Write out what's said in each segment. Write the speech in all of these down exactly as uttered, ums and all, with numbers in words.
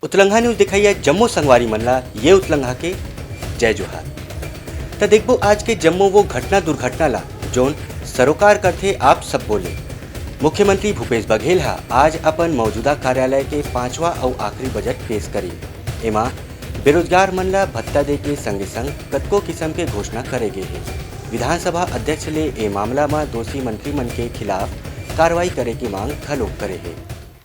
उतलंघा news देखइया जम्मो संगवारी मन ला ये उतलंघा के जय जोहार। त देखबो आज के जम्मो वो घटना दुर्घटना ला, जोन सरोकार करथे आप सब्बो ले। मुख्यमंत्री भूपेश बघेल ह आज अपन मौजूदा कार्यालय के पांचवा अउ आखिरी बजट पेश करिन। एमा बेरोजगार मन ला भत्ता दे के संगे संग कतको किसम के घोषणा करे गे हे। विधानसभा अध्यक्ष ले ए मामला म दोषी मंत्री मन के खिलाफ कार्रवाई करे के मांग घलोक करे हे।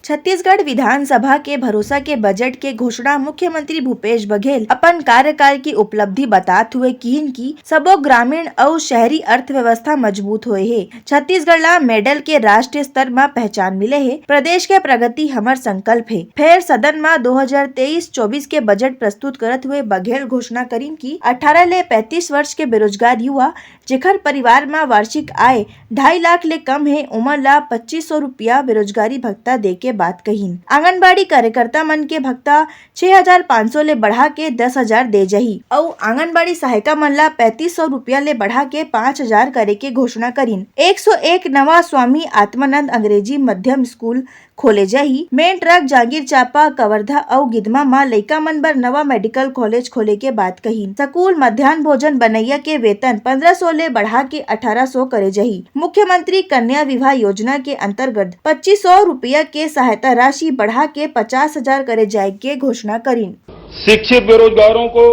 छत्तीसगढ़ विधानसभा के भरोसा के बजट के घोषणा मुख्यमंत्री भूपेश बघेल अपन कार्यकाल की उपलब्धि बतात हुए किहिन कि सबो ग्रामीण अउ शहरी अर्थव्यवस्था मजबूत होए हे। छत्तीसगढ़ ला मेडल के राष्ट्रीय स्तर म पहचान मिले हे। प्रदेश के प्रगति हमर संकल्प हे। फेर सदन म दो हज़ार तेईस चौबीस के बजट प्रस्तुत करत हुए बघेल घोषणा करिन कि अठारह ले पैंतीस वर्ष के बेरोजगार युवा जेखर परिवार म वार्षिक आय ढाई लाख ले कम हे, ओमन ला पच्चीस सौ रुपया बेरोजगारी भत्ता दे के बात कहिन। आंगनबाड़ी कार्यकर्ता मन के भत्ता छह हजार पाँच सौ ले बढ़ा के दस हजार दे जाही अउ आंगनबाड़ी सहायिका मन ला पैंतीस सौ रुपया ले बढ़ा के पाँच हजार करे के घोषणा करिन। एक सौ एक नवा स्वामी आत्मानंद अंग्रेजी मध्यम स्कूल खोले जाही। मेन ट्रक जांगीर चांपा, कवर्धा अउ गिदमा म लइका मन बर नवा मेडिकल कॉलेज खोले के बात कहिन। स्कूल, मध्यान्ह भोजन बनैया के वेतन पन्द्रह सौ ले बढ़ा के अठारह सौ करे जाही। मुख्यमंत्री कन्या विवाह योजना के अंतर्गत पच्चीस सौ रुपया के सहायता राशि बढ़ा के पचास हजार करे जाए के घोषणा करिन। शिक्षित बेरोजगारों को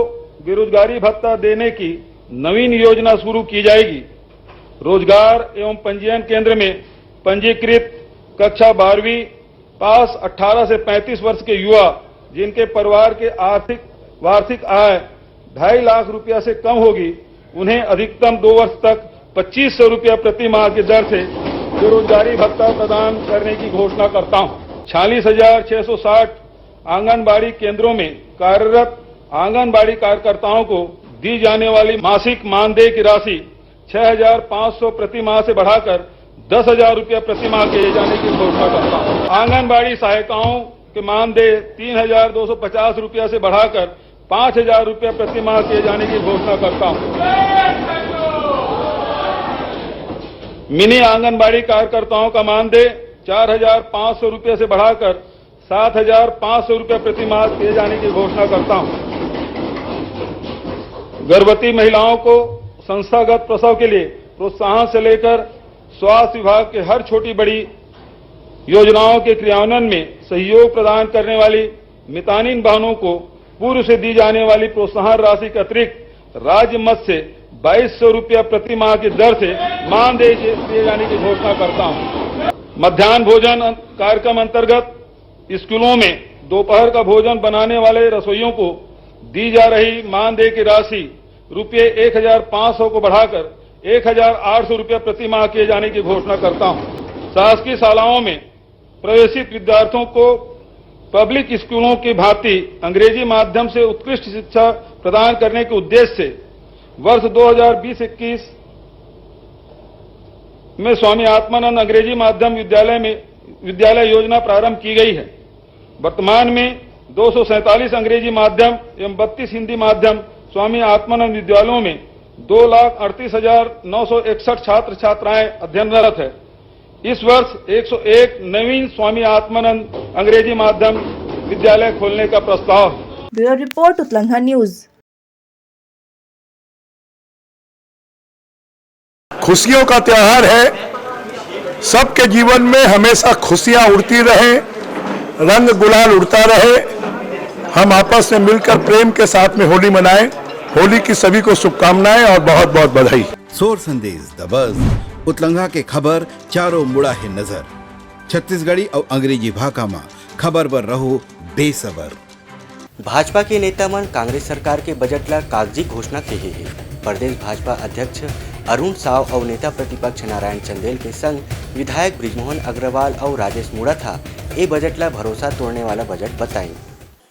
बेरोजगारी भत्ता देने की नवीन योजना शुरू की जाएगी। रोजगार एवं पंजीयन केंद्र में पंजीकृत कक्षा बारहवीं पास अठारह से पैंतीस वर्ष के युवा, जिनके परिवार के आर्थिक, वार्षिक आय ढाई लाख रुपया से कम होगी, उन्हें अधिकतम दो वर्ष तक पच्चीस सौ रुपया प्रति माह की दर से बेरोजगारी भत्ता प्रदान करने की घोषणा करता हूँ। छियालीस हजार छह सौ साठ आंगनबाड़ी केंद्रों में कार्यरत आंगनबाड़ी कार्यकर्ताओं को दी जाने वाली मासिक मानदेय की राशि छह हजार पाँच सौ प्रति माह से बढ़ाकर दस हजार रुपया प्रति माह किए जाने की घोषणा करता हूँ। आंगनबाड़ी सहायिकाओं के मानदेय तीन हजार दो सौ पचास रुपया से बढ़ाकर पाँच हजार रुपया प्रति माह किए जाने की घोषणा करता हूँ। मिनी आंगनबाड़ी कार्यकर्ताओं का मानदेय चार हजार पाँच सौ रुपये से बढ़ाकर सात हजार पाँच सौ रुपये प्रति माह दिए जाने की घोषणा करता हूं। गर्भवती महिलाओं को संस्थागत प्रसव के लिए प्रोत्साहन से लेकर स्वास्थ्य विभाग के हर छोटी बड़ी योजनाओं के क्रियान्वयन में सहयोग प्रदान करने वाली मितानिन बहनों को पूर्व से दी जाने वाली प्रोत्साहन राशि के अतिरिक्त राज्य मद से बाईस सौ रुपया प्रति माह की दर से मानदेय दिए जाने की घोषणा करता हूं। मध्यान्ह भोजन कार्यक्रम अंतर्गत स्कूलों में दोपहर का भोजन बनाने वाले रसोइयों को दी जा रही मानदेय की राशि रुपये एक हजार पाँच सौ को बढ़ाकर एक हजार आठ सौ रुपये प्रति माह किए जाने की घोषणा करता हूं। शासकीय शालाओं में प्रवेशित विद्यार्थियों को पब्लिक स्कूलों की भांति अंग्रेजी माध्यम से उत्कृष्ट शिक्षा प्रदान करने के उद्देश्य से वर्ष दो हज़ार बीस इक्कीस में स्वामी आत्मानंद अंग्रेजी माध्यम विद्यालय में, विद्यालय योजना प्रारंभ की गई है। वर्तमान में दो सौ सैंतालीस अंग्रेजी माध्यम एवं बत्तीस हिंदी माध्यम स्वामी आत्मानंद विद्यालयों में दो लाख अड़तीस हजार नौ सौ इकसठ छात्र छात्राएं अध्ययनरत है। इस वर्ष एक सौ एक नवीन स्वामी आत्मानंद अंग्रेजी माध्यम विद्यालय खोलने का प्रस्ताव है। Bureau report, Utlangha news. खुशियों का त्योहार है, सबके जीवन में हमेशा खुशियां उड़ती रहें, रंग गुलाल उड़ता रहे। हम आपस में मिलकर प्रेम के साथ में होली मनाएं। होली की सभी को शुभकामनाएं और बहुत बहुत बधाई। सोर संदेश दबस, उतलंघा के खबर चारों मुड़ा हे नजर। छत्तीसगढ़ी अउ अंग्रेजी भाखा म खबर बर रहो बेसबर। भाजपा के नेता मन कांग्रेस सरकार के बजट ला कागजी घोषणा कहे हे। प्रदेश भाजपा अध्यक्ष अरुण साव अउ नेता प्रतिपक्ष नारायण चंदेल के संग विधायक बृजमोहन अग्रवाल अउ राजेश मूणत हा ए बजट ला भरोसा तोड़ने वाला बजट बताइन।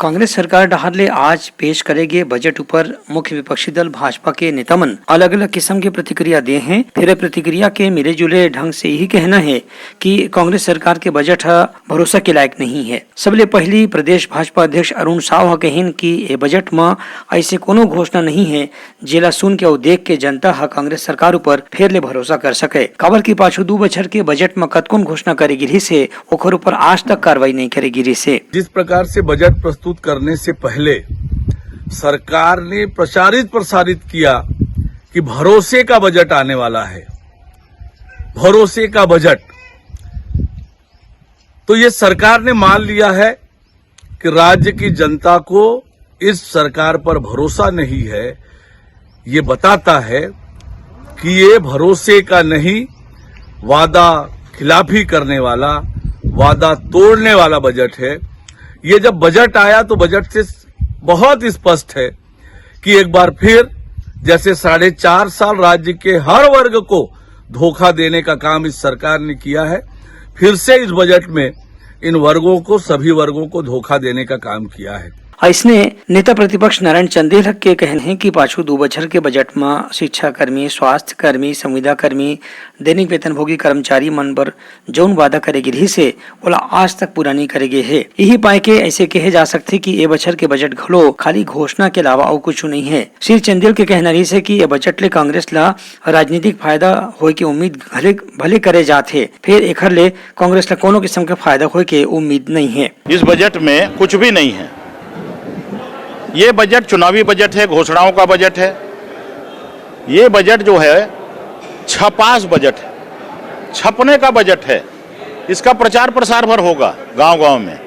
कांग्रेस सरकार डहार ले आज पेश करे गे बजट ऊपर मुख्य विपक्षी दल भाजपा के नेता मन अलग-अलग किसम के प्रतिक्रिया दे हें। फेर ए प्रतिक्रिया के मिले-जुले ढंग से इही कहना हे कि कांग्रेस सरकार के बजट ह भरोसा के लायक नहीं हे। सबले पहिली प्रदेश भाजपा अध्यक्ष अरुण साव ह कहिन कि ए बजट म अइसे कोनो घोषणा नहीं हे, जेला सुन के अउ देख के जनता ह कांग्रेस सरकार ऊपर फेर ले भरोसा कर सकय। काबर कि पाछू दू बछर के बजट म कतकोन घोषणा करे गिरिस हे, ओखर ऊपर आज तक कार्रवाई नइ करे गिरिस हे। जिस प्रकार से बजट प्रस्तुत प्रस्तुत करने से पहले सरकार ने प्रचारित प्रसारित किया कि भरोसे का बजट आने वाला है, भरोसे का बजट। तो ये सरकार ने मान लिया है कि राज्य की जनता को इस सरकार पर भरोसा नहीं है। ये बताता है कि ये भरोसे का नहीं, वादा खिलाफी करने वाला, वादा तोड़ने वाला बजट है। ये जब बजट आया तो बजट से बहुत स्पष्ट है कि एक बार फिर जैसे साढ़े चार साल राज्य के हर वर्ग को धोखा देने का काम इस सरकार ने किया है, फिर से इस बजट में इन वर्गों को, सभी वर्गों को धोखा देने का काम किया है। अइसने नेता प्रतिपक्ष नारायण चंदेल के कहना हे कि पाछू दू बछर के बजट म शिक्षा कर्मी, स्वास्थ्य कर्मी, संविदा कर्मी, दैनिक वेतनभोगी कर्मचारी मन बर जउन वादा करे गे रिहिस हे, ओला आज तक पूरा नइ करे गे हे। इही पाय के अइसे कहे जा सकथे कि ए बछर के बजट घलो खाली घोषणा के अलावा अउ कुछु नइ हे। श्री चंदेल के कहना रिहिस हे कि ए बजट ले कांग्रेस ला राजनीतिक फायदा होय के उम्मीद भले, भले करे जात हे, फेर एखर ले कांग्रेस ला कोनो किस्म के फायदा होय के उम्मीद नइ हे। इस बजट में कुछ भी नहीं है। ये बजट चुनावी बजट है, घोषणाओं का बजट है। ये बजट जो है, छपास बजट है, छपने का बजट है। इसका प्रचार प्रसार भर होगा गांव-गांव में,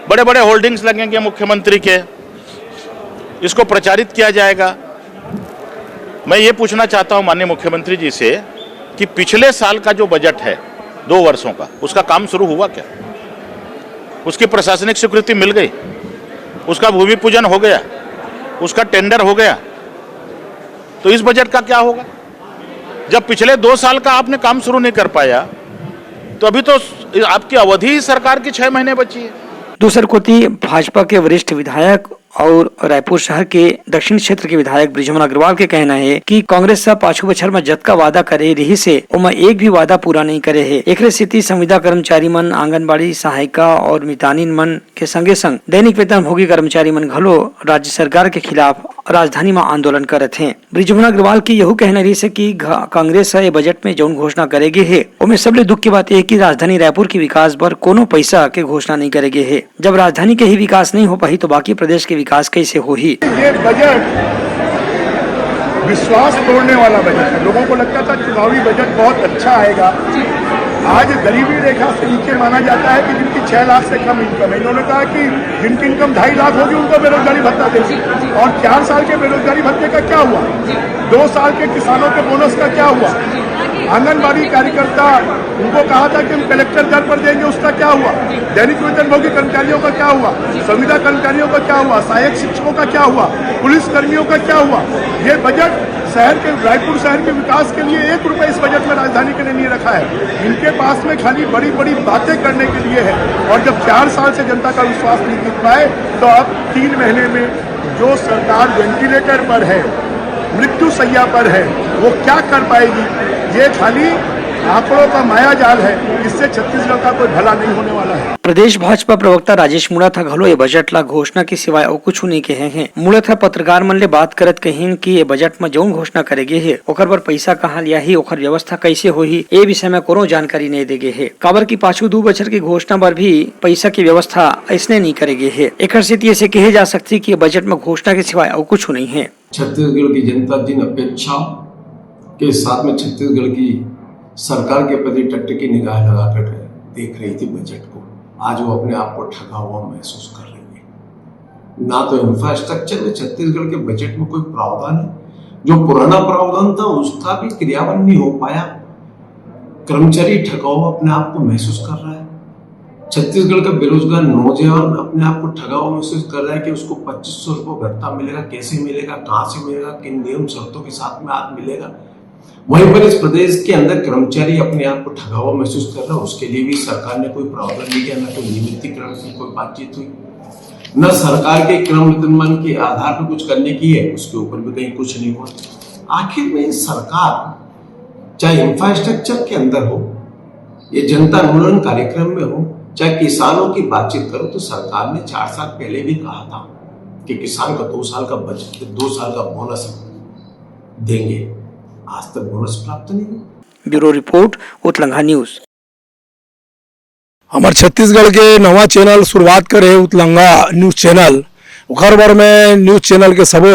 बड़े-बड़े होर्डिंग्स लगेंगे मुख्यमंत्री के, इसको प्रचारित किया जाएगा। मैं ये पूछना चाहता हूं माननीय मुख्यमंत्री जी से कि पिछले साल का जो बजट है दो वर्षों का, उसका काम शुरू हुआ क्या? उसकी प्रशासनिक स्वीकृति मिल गई? उसका भूमि पूजन हो गया? उसका टेंडर हो गया? तो इस बजट का क्या होगा? जब पिछले दो साल का आपने काम शुरू नहीं कर पाया, तो अभी तो आपकी अवधि ही सरकार की छह महीने बची है। दूसर कोति, भाजपा के वरिष्ठ विधायक अउ रायपुर शहर के दक्षिण क्षेत्र के विधायक बृजमोहन अग्रवाल के कहना हे कि कांग्रेस ह पाछू बछर म जतका वादा करे रिहिस हे, ओमा एक भी वादा पूरा नइ करे हे। एकरे सेती संविदा कर्मचारी मन, आंगनबाड़ी सहायिका अउ मितानिन मन के संगे-संग दैनिक वेतनभोगी कर्मचारी मन घलो राज्य सरकार के खिलाफ राजधानी म आंदोलन करत हें। बृजमोहन अग्रवाल के यहू कहना रिहिस हे कि घ-, कांग्रेस ह ए बजट में जउन घोषणा करे गे हे, ओमे सबले दुख के बात ए हे कि राजधानी रायपुर के विकास बर कोनो पइसा के घोषणा नइ करे गे हे। जब राजधानी के ही विकास नइ हो पाही, तो बाकी प्रदेश के विकास कइसे होही? ये बजट विश्वास तोड़ने वाला बजट है। लोगों को लगता था चुनावी बजट बहुत अच्छा आएगा। आज गरीबी रेखा से नीचे माना जाता है कि जिनकी छह लाख से कम इनकम है। इन्होंने कहा कि जिनकी इनकम ढाई लाख होगी, उनको बेरोजगारी भत्ता देंगे। और चार साल के बेरोजगारी भत्ते का क्या हुआ? दो साल के किसानों के बोनस का क्या हुआ? आंगनबाड़ी कार्यकर्ता, उनको कहा था कि हम कलेक्टर दर पर देंगे, उसका क्या हुआ? दैनिक वेतनभोगी कर्मचारियों का क्या हुआ? संविदा कर्मचारियों का क्या हुआ? सहायक शिक्षकों का क्या हुआ? पुलिस कर्मियों का क्या हुआ? ये बजट शहर के, रायपुर शहर के विकास के लिए एक रुपए इस बजट में राजधानी के लिए नहीं रखा है। इनके पास में खाली बड़ी बड़ी बातें करने के लिए है। और जब चार साल से जनता का विश्वास नहीं जीत पाए, तो अब तीन महीने में जो सरकार वेंटिलेटर पर है, मृत्यु शैया पर है, वो क्या कर पाएगी? ये खाली आंकड़ों का मायाजाल है। इससे छत्तीसगढ़ का कोई भला नहीं होने वाला है। प्रदेश भाजपा प्रवक्ता राजेश मूणत ह घलो ए बजट ला घोषणा के सिवाय अउ कुछु नइ कहे हें। मूणत ह पत्रकार मन ले बात करत कहिन कि ए बजट म जउन घोषणा करे गे हे, ओकर बर पइसा कहां ले आही, ओकर व्यवस्था कइसे होही, ए विषय म कोनो जानकारी नइ दे गे हे, काबर कि पाछू दू बछर के घोषणा बर भी पइसा के व्यवस्था अइसने नइ करे गे हे। एकर सेती अइसे कहे जा सकथे कि ए बजट म घोषणा के सिवाय अउ कुछु नइ हे। छत्तीसगढ़ की जनता जिन अपेक्षाओं के साथ में छत्तीसगढ़ की सरकार के प्रति टकटकी निगाह लगाकर देख रही थी बजट को, आज वो अपने आप को ठगा हुआ महसूस कर रही है। ना तो इंफ्रास्ट्रक्चर में छत्तीसगढ़ के बजट में कोई प्रावधान है, जो पुराना प्रावधान था उसका भी क्रियान्वयन नहीं हो पाया। कर्मचारी ठगा हुआ अपने आप को महसूस कर रहा है। छत्तीसगढ़ का बेरोजगार नौजवान अपने आप को ठगा हुआ महसूस कर रहा है कि उसको पच्चीस सौ रुपये भत्ता मिलेगा, कैसे मिलेगा, कहाँ से मिलेगा, किन नियम शर्तों के साथ में आज मिलेगा। वहीं पर इस प्रदेश के अंदर कर्मचारी अपने आप को ठगा हुआ महसूस कर रहा है, उसके लिए भी सरकार ने कोई प्रावधान नहीं किया, ना कोई नियमितीकरण की कोई बातचीत हुई, न सरकार के क्रम विद्यमान के आधार पर कुछ करने की है, उसके ऊपर भी कहीं कुछ नहीं हुआ। आखिर में सरकार चाहे इंफ्रास्ट्रक्चर के अंदर हो, ये जनता आंदोलन कार्यक्रम में हो, चाहे किसानों की बातचीत करो, तो सरकार ने चार साल पहले भी कहा था कि किसान को दो साल का बजट, दो साल का बोनस देंगे। आज तक बोनस प्राप्त नहीं हुआ। Bureau report, Utlanga news. हमर छत्तीसगढ़ के नवा चैनल शुरुआत करे हे उतलंगा न्यूज चैनल। ओखर बर मैं news channel के सबो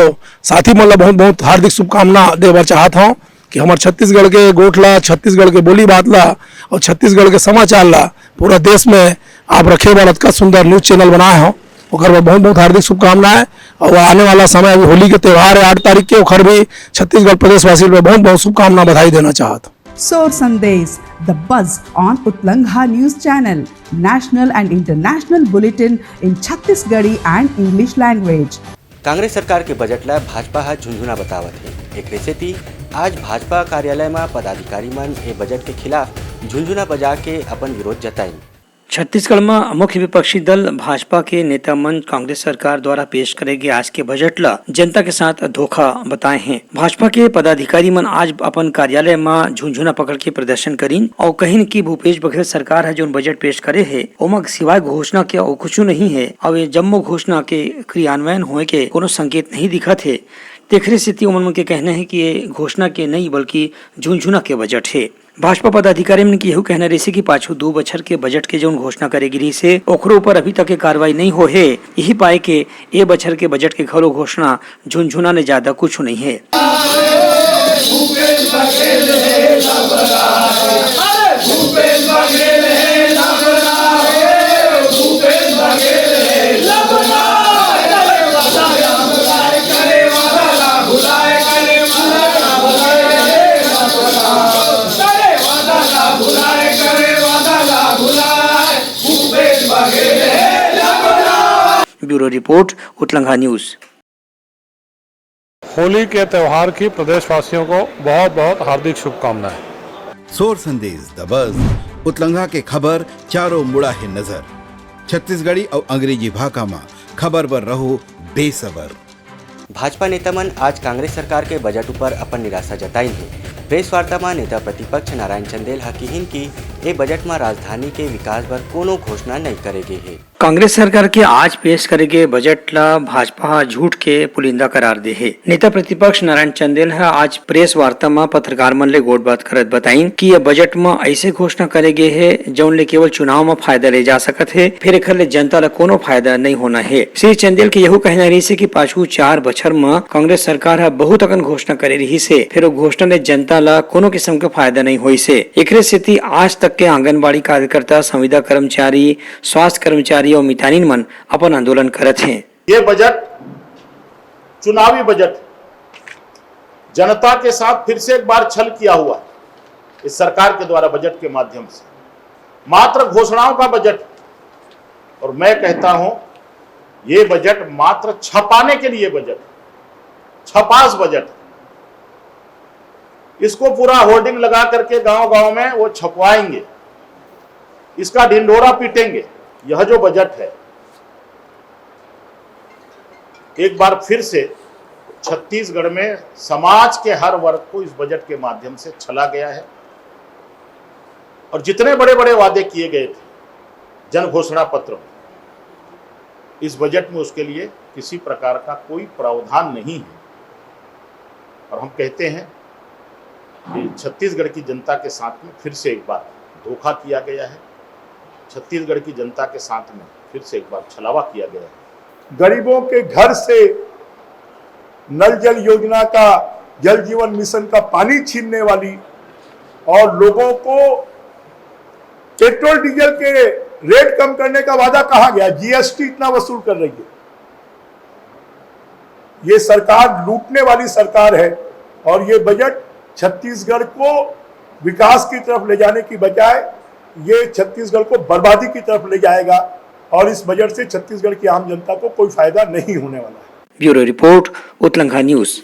साथी मन ला बहुत बहुत हार्दिक शुभकामना दे बर चाहत हौं कि हमर छत्तीसगढ़ के गोठ ला, छत्तीसगढ़ के बोली बात ला और छत्तीसगढ़ के समाचार ला पूरा देश में आप रखे बर अतका सुंदर news channel बनाए हो, ओकर बर बहुत बहुत हार्दिक शुभकामनाएं। और आने वाला समय अभी होली के त्यौहार है आठ तारीख के, ओकर भी छत्तीसगढ़ प्रदेशवासी ला बहुत बहुत शुभकामना, बधाई देना चाहत हौं। Sor Sandesh, the buzz on Utlangha News Channel, national and international bulletin in Chhattisgarhi and English language. Congress सरकार के बजट ला भाजपा ह झुनझुना बतावत हे। एकरे सेती आज भाजपा कार्यालय म पदाधिकारी मन ए बजट के खिलाफ झुनझुना बजा के अपन विरोध जताइन। छत्तीसगढ़ म मुख्य विपक्षी दल भाजपा के नेता मन कांग्रेस सरकार द्वारा पेश करे गे आज के बजट ला जनता के साथ धोखा बताए हें। भाजपा के पदाधिकारी मन आज अपन कार्यालय म झुनझुना पकड़ के प्रदर्शन करिन अउ कहिन कि भूपेश बघेल सरकार ह जोन बजट पेश करे हे, ओमा सिवाय घोषणा के अउ कुछु नहीं हे, अउ ये जम्मो घोषणा के क्रियान्वयन होए के कोनो संकेत नहीं दिखत हे। तेखरे सेती ओमन मन के कहना हे कि ये घोषणा के नहीं, बल्कि झुनझुना के बजट हे। भाजपा पदाधिकारी मन के यहू कहना रहिसे कि पाछू दू बछर के बजट के जउन घोषणा करे गे रहिसे, ओखरो ऊपर अभी तक के कार्रवाई नइ होए हे। यही पाए के ए बछर के बजट के घलो घोषणा झुनझुना ले जादा कुछु नइ हे। Bureau report, Utlanga news. Holi के त्योहार की प्रदेशवासियों को बहुत बहुत हार्दिक शुभकामनाएं। सोर संदेश द बज, उतलंगा के खबर चारों मुड़ा हे नजर। छत्तीसगढ़ी अउ अंग्रेजी भाखा म खबर बर रहो बेसबर। भाजपा नेता मन आज कांग्रेस सरकार के बजट ऊपर अपन निराशा जताइन हे। प्रेस वार्ता म नेता प्रतिपक्ष नारायण चंदेल ह किहिन कि ए बजट म राजधानी के विकास बर कोनो घोषणा नइ करे गे हे। कांग्रेस सरकार के आज पेश करे गे बजट ल भाजपा ह झूठ के पुलिंदा करार दे हे। नेता प्रतिपक्ष नारायण चंदेल ह आज प्रेस वार्ता म पत्रकार मन ले गोठबात करत बताइन कि ये बजट म अइसे घोषणा करे गे हे, जउन ले केवल चुनाव म फायदा ले जा सकत हे, फेर एखर ले जनता ल कोनो फायदा नइ होना हे। श्री चंदेल के यहू कहना रहिस हे कि पाछू चार बछर म कांग्रेस सरकार ह बहुत अकन घोषणा करे रिहिस हे, फेर ओ घोषणा ले जनता ल कोनो किसम के फायदा नइ होइस हे। एकरे सेती आज तक के आंगनबाड़ी कार्यकर्ता, संविदा कर्मचारी, स्वास्थ्य कर्मचारी अउ मितानिन मन अपन आंदोलन करत हें। ये बजट चुनावी बजट, जनता के साथ फिर से एक बार छल किया हुआ है इस सरकार के द्वारा बजट के माध्यम से। मात्र घोषणाओं का बजट, और मैं कहता हूं, ये बजट मात्र छपाने के लिए बजट, छपास बजट। इसको पूरा होर्डिंग लगा करके गांव-गांव में वो छपवाएंगे, इसका ढिंढोरा पीटेंगे। यह जो बजट है, एक बार फिर से छत्तीसगढ़ में समाज के हर वर्ग को इस बजट के माध्यम से छला गया है और जितने बड़े-बड़े वादे किए गए थे जन घोषणा पत्र में, इस बजट में उसके लिए किसी प्रकार का कोई प्रावधान नहीं है। और हम कहते हैं कि छत्तीसगढ़ की जनता के साथ में फिर से एक बार धोखा किया गया है, छत्तीसगढ़ की जनता के साथ में फिर से एक बार छलावा किया गया है। गरीबों के घर से नल जल योजना का, जल जीवन मिशन का पानी छीनने वाली और लोगों को पेट्रोल डीजल के रेट कम करने का वादा कहाँ गया? जीएसटी इतना वसूल कर रही है। ये सरकार लूटने वाली सरकार है और ये बजट छत्तीसगढ़ को विकास की तरफ ले जाने की बजाय ये छत्तीसगढ़ को बर्बादी की तरफ ले जाएगा और इस बजट से छत्तीसगढ़ की आम जनता को कोई फायदा नहीं होने वाला है। Bureau report, Utlanga news.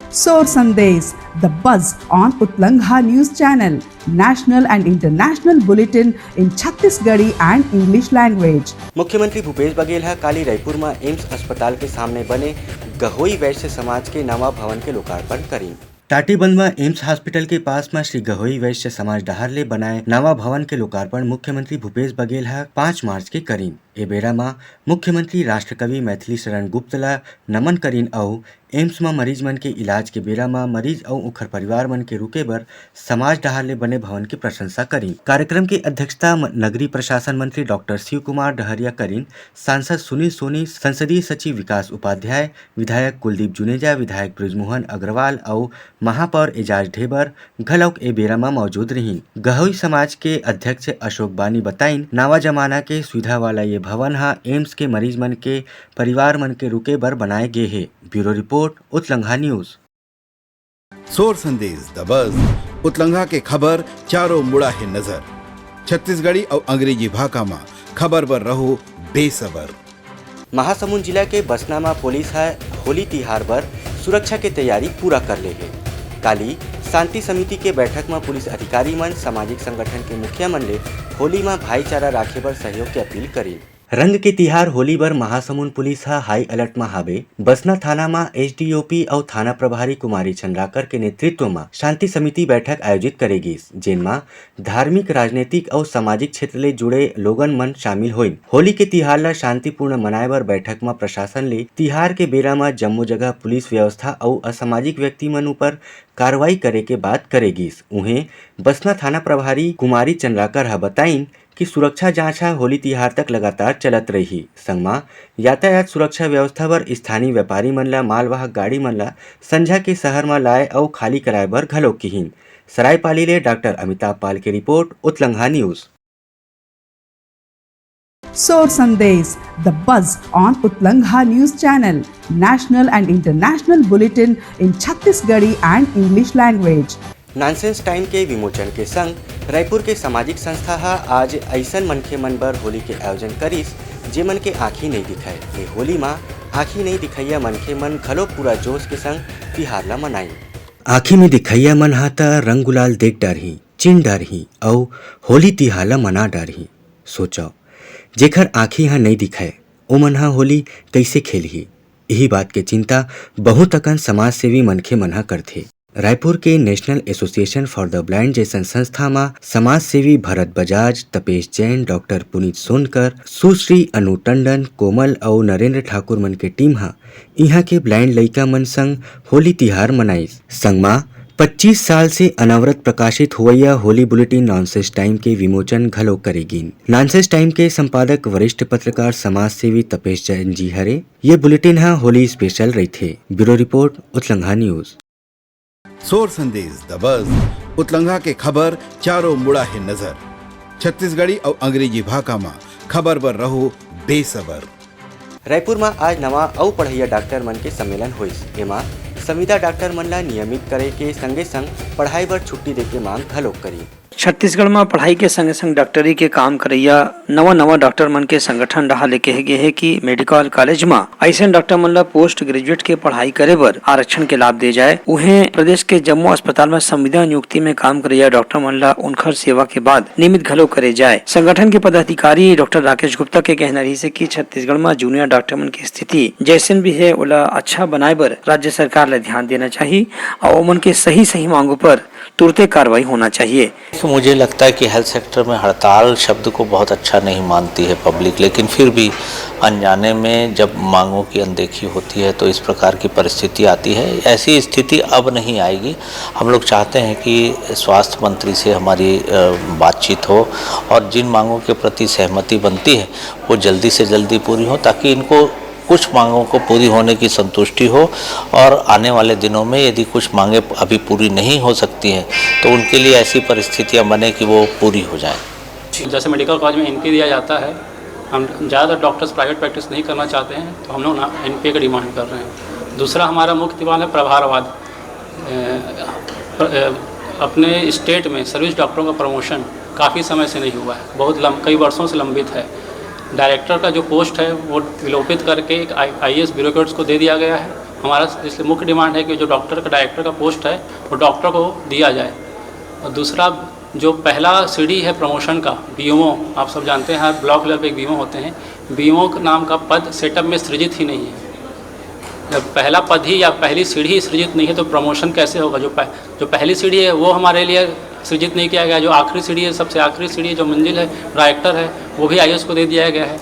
Sor Sandesh, the buzz on Utlangha News Channel, national and international bulletin in Chhattisgarhi and English language. मुख्यमंत्री भूपेश बघेल ह काली रायपुर म एम्स अस्पताल के सामने बने गहोई वैश्य समाज के नवा भवन के लोकार्पण करिन। टाटीबंध म एम्स हॉस्पिटल के पास म श्री गहोई वैश्य समाज डहार ले बनाए नवा भवन के लोकार्पण मुख्यमंत्री भूपेश बघेल ह पाँच मार्च के करिन। ए बेरा म मुख्यमंत्री राष्ट्रकवि मैथिली शरण गुप्त ल नमन करिन अउ एम्स म मरीज मन के इलाज के बेरा म मरीज अउ ओखर परिवार मन के रुके बर समाज डहार ले बने भवन के प्रशंसा करिन। कार्यक्रम के अध्यक्षता म-, नगरीय प्रशासन मंत्री डॉक्टर शिव कुमार डहरिया करिन। सांसद सुनील सोनी, संसदीय सचिव विकास उपाध्याय, विधायक कुलदीप जुनेजा, विधायक बृजमोहन अग्रवाल अउ महापौर एजाज ढेबर घलौक ए बेरा म मौजूद रिहीन। गहोई समाज के अध्यक्ष अशोक बानी बताइन, नवा जमाना के सुविधा वाला ये भवन ह एम्स के मरीज मन के परिवार मन के रुके बर बनाए गे हे। Bureau report, Utlangha news. Sor Sandesh, the बज, उतलंघा के खबर चारों मुड़ा हे नजर। छत्तीसगढ़ी अउ अंग्रेजी भाखा म खबर बर रहो बेसबर। महासमुंद जिला के बसना म पुलिस ह होली तिहार बर सुरक्षा के तैयारी पूरा कर ले हे। काली शांति समिति के बैठक म पुलिस अधिकारी मन सामाजिक संगठन के मुखिया मन ले होली म भाईचारा राखे बर सहयोग के अपील करिन। रंग के तिहार होली बर महासमुंद पुलिस ह हाई अलर्ट म हावे। बसना थाना म एसडीओपी अउ थाना प्रभारी कुमारी चंद्राकर के नेतृत्व म शांति समिति बैठक आयोजित करे गिस, जेन म धार्मिक, राजनीतिक अउ सामाजिक क्षेत्र ले जुड़े लोगन मन शामिल होइन। होली के तिहार ल शांतिपूर्ण मनाए बर बैठक म प्रशासन ले तिहार के बेरा म जम्मो जगह पुलिस व्यवस्था अउ असामाजिक व्यक्ति मन ऊपर कार्रवाई करे के बात करे गिस। उहें, बसना थाना प्रभारी कुमारी चंद्राकर ह बताइन कि सुरक्षा जांच ह होली तिहार तक लगातार चलत रइही। संगमा, यातायात सुरक्षा व्यवस्था बर स्थानीय व्यापारी मन ल मालवाहक गाड़ी मन ल संझा के शहर म लाए अउ खाली कराए बर घलो किहीन। सरायपाली ले डॉक्टर अमिताभ पाल के report, Utlangha news. Sor Sandesh, the buzz on Utlangha News Channel, national and international bulletin in Chhattisgarhi and English language. Nonsense time के विमोचन के संग रायपुर के सामाजिक संस्था ह आज अइसन मनखे मन बर होली के आयोजन करिस, जेमन के आँखी नइ दिखय। ए होली म आँखी नइ दिखइया मनखे मन घलो पूरा जोश के संग तिहार ल मनाइन। आँखी में दिखइया मन ह त रंग गुलाल देख डारही, चिन डारही अउ होली तिहार ल मना डारही। सोचव, जेखर आँखी ह नइ दिखय, ओमन ह होली कइसे खेलही? इही बात के चिंता बहुत अकन समाजसेवी मनखे मन ह करथे। रायपुर के National Association for the Blind जइसन संस्था म समाजसेवी भरत बजाज, तपेश जैन, डॉक्टर पुनीत सोनकर, सुश्री अनु टंडन, कोमल अउ नरेंद्र ठाकुर मन के टीम ह इहां के ब्लाइंड लइका मन संग होली तिहार मनाइस। संगमा, पच्चीस साल से अनवरत प्रकाशित होवइया होली बुलेटिन नॉनसेंस टाइम के विमोचन घलो करे गिन। नॉनसेंस टाइम के संपादक वरिष्ठ पत्रकार समाजसेवी तपेश जैन जी हरे। ये बुलेटिन ह होली स्पेशल रहिथे। Bureau report, Utlangha news. Sor Sandesh, the बज, उतलंघा के खबर चारों मुड़ा हे नजर। छत्तीसगढ़ी अउ अंग्रेजी भाखा म खबर बर रहो बेसबर। रायपुर म आज नवा अउ पढ़इया डॉक्टर मन के सम्मेलन होइस। एमा संविदा डॉक्टर मन ल नियमित करे के संगे संग पढ़ाई बर छुट्टी दे के मांग घलोक करिन। छत्तीसगढ़ म पढ़ाई के संगे संग डॉक्टरी के काम करइया नवा नवा डॉक्टर मन के संगठन डहार ले कहे गे हे कि मेडिकल कॉलेज म अइसन डॉक्टर मन ल पोस्ट ग्रेजुएट के पढ़ाई करे बर आरक्षण के लाभ दे जाए। उहें, प्रदेश के जम्मो अस्पताल म संविदा नियुक्ति में काम करइया डॉक्टर मन ल उनखर सेवा के बाद नियमित घलो करे जाए। संगठन के पदाधिकारी डॉक्टर राकेश गुप्ता के कहना रहिस हे कि छत्तीसगढ़ म जूनियर डॉक्टर मन के स्थिति जइसन भी हे, ओला अच्छा बनाए बर राज्य सरकार ल ध्यान देना चाही अउ ओमन के सही सही मांगों पर तुरते कार्रवाई होना चाहिए। मुझे लगता है कि हेल्थ सेक्टर में हड़ताल शब्द को बहुत अच्छा नहीं मानती है पब्लिक, लेकिन फिर भी अनजाने में जब मांगों की अनदेखी होती है तो इस प्रकार की परिस्थिति आती है। ऐसी स्थिति अब नहीं आएगी। हम लोग चाहते हैं कि स्वास्थ्य मंत्री से हमारी, अ, बातचीत हो और जिन मांगों के प्रति सहमति बनती है वो जल्दी से जल्दी पूरी हो, ताकि इनको कुछ मांगों को पूरी होने की संतुष्टि हो और आने वाले दिनों में यदि कुछ मांगें अभी पूरी नहीं हो सकती हैं तो उनके लिए ऐसी परिस्थितियां बने कि वो पूरी हो जाएं। जैसे मेडिकल कॉलेज में एनपीए दिया जाता है, हम ज़्यादातर डॉक्टर्स प्राइवेट प्रैक्टिस नहीं करना चाहते हैं, तो हम लोग ना एनपीए की डिमांड कर रहे हैं। दूसरा हमारा मुख्य डिमांड है प्रभारवाद। अ, प्र-, अ, अपने स्टेट में सर्विस डॉक्टरों का प्रमोशन काफ़ी समय से नहीं हुआ है, बहुत लम-, कई वर्षों से लंबित है। डायरेक्टर का जो पोस्ट है वो विलोपित करके एक आई, आईएएस ब्यूरोक्रेट्स को दे दिया गया है। हमारा इसलिए मुख्य डिमांड है कि जो डॉक्टर का, डायरेक्टर का पोस्ट है वो डॉक्टर को दिया जाए। और दूसरा, जो पहला सीढ़ी है प्रमोशन का, बीओ, आप सब जानते हैं हर ब्लॉक लेवल पे एक बीओ होते हैं, बीओ नाम का पद सेटअप में सृजित ही नहीं है। जब पहला पद ही या पहली सीढ़ी ही सृजित नहीं है तो प्रमोशन कैसे होगा? जो पह-, जो पहली सीढ़ी है वो हमारे लिए सृजित नहीं किया गया, जो आखिरी सीढ़ी है, सबसे आखिरी सीढ़ी है, जो मंजिल है, डायरेक्टर है, वो भी आईएएस को दे दिया गया है।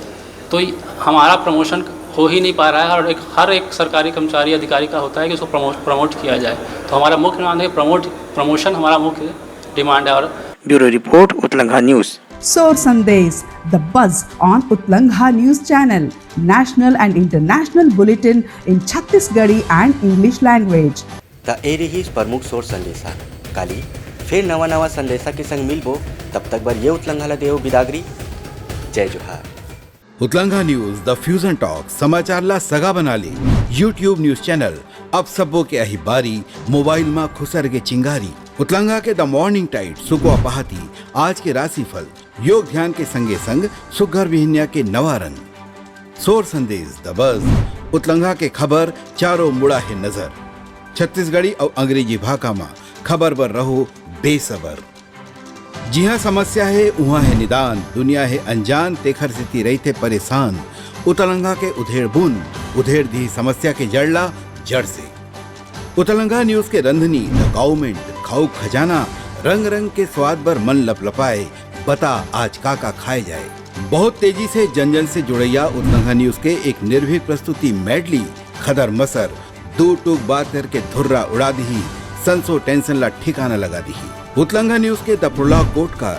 तो ये हमारा प्रमोशन हो ही नहीं पा रहा है। और एक, हर एक सरकारी कर्मचारी, अधिकारी का होता है कि उसको प्रमोट प्रमोट किया जाए। तो हमारा मुख्य डिमांड है प्रमोट प्रमोशन हमारा मुख्य डिमांड है। और bureau report, Utlangha news. Sor Sandesh, the buzz on Utlangha News Channel, national and international bulletin in Chhattisgarhi and English language. त ए रिहिस प्रमुख सोर संदेशा। काली फेर नवा नवा संदेशा के संग मिलबो, तब तक बर ये उतलंघा ल देव बिदागरी। जय जोहार। उतलंघा न्यूज, द फ्यूजन टॉक, समाचार ला सगा बना ले। YouTube न्यूज चैनल, अब सबो के अही बारी, मोबाइल मा खुसर के चिंगारी। उतलंघा के द मॉर्निंग टाइट, सुकवा पहाती, आज के राशिफल, योग ध्यान के संगे संग सुग्घर बिहनिया के नवा रंग। सोर संदेश, द बज, उतलंघा के खबर, चारों मुड़ा हे नजर। छत्तीसगढ़ी अउ अंग्रेजी भाखा मा खबर बर रहो बेसबर। जिहाँ समस्या हे, उहाँ हे निदान, दुनिया हे अनजान, तेखर सेती रहिथे परेशान। उतलंघा के उधेड़ बुन, उधेड़ दी समस्या के जड़ ला जड़ से। उतलंघा न्यूज के रंधनी, द काउमेंट, खाऊ खजाना, रंग रंग के स्वाद बर मन लपलपाए, बता आज का का खाए जाए। बहुत तेजी से जन जन से जुड़ैया उतलंघा न्यूज के एक निर्भीक प्रस्तुति मेडली, खदर मसर, दो टूक बात करके धुर्रा उड़ा दिही, संसो टेंशन ला ठिकाना लगा दिही। उतलंघा न्यूज के द प्रोलॉग कोट का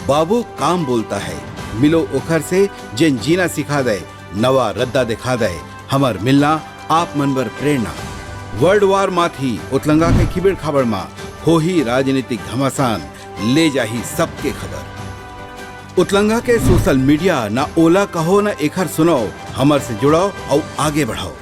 बाबू काम बोलता है, मिलो ओखर से जेन जीना सिखा दे, नवा रद्दा दिखा दे, हमर मिलना आप मन बर प्रेरणा। वर्ल्ड वार माथी उतलंघा के खिबेड़ खाबड़ मा होही राजनीतिक घमासान, ले जाही सबके खबर। उतलंघा के सोशल मीडिया, ना ओला कहो ना एखर सुनाओ, हमर से जुड़ाओ अउ आगे बढ़ाओ।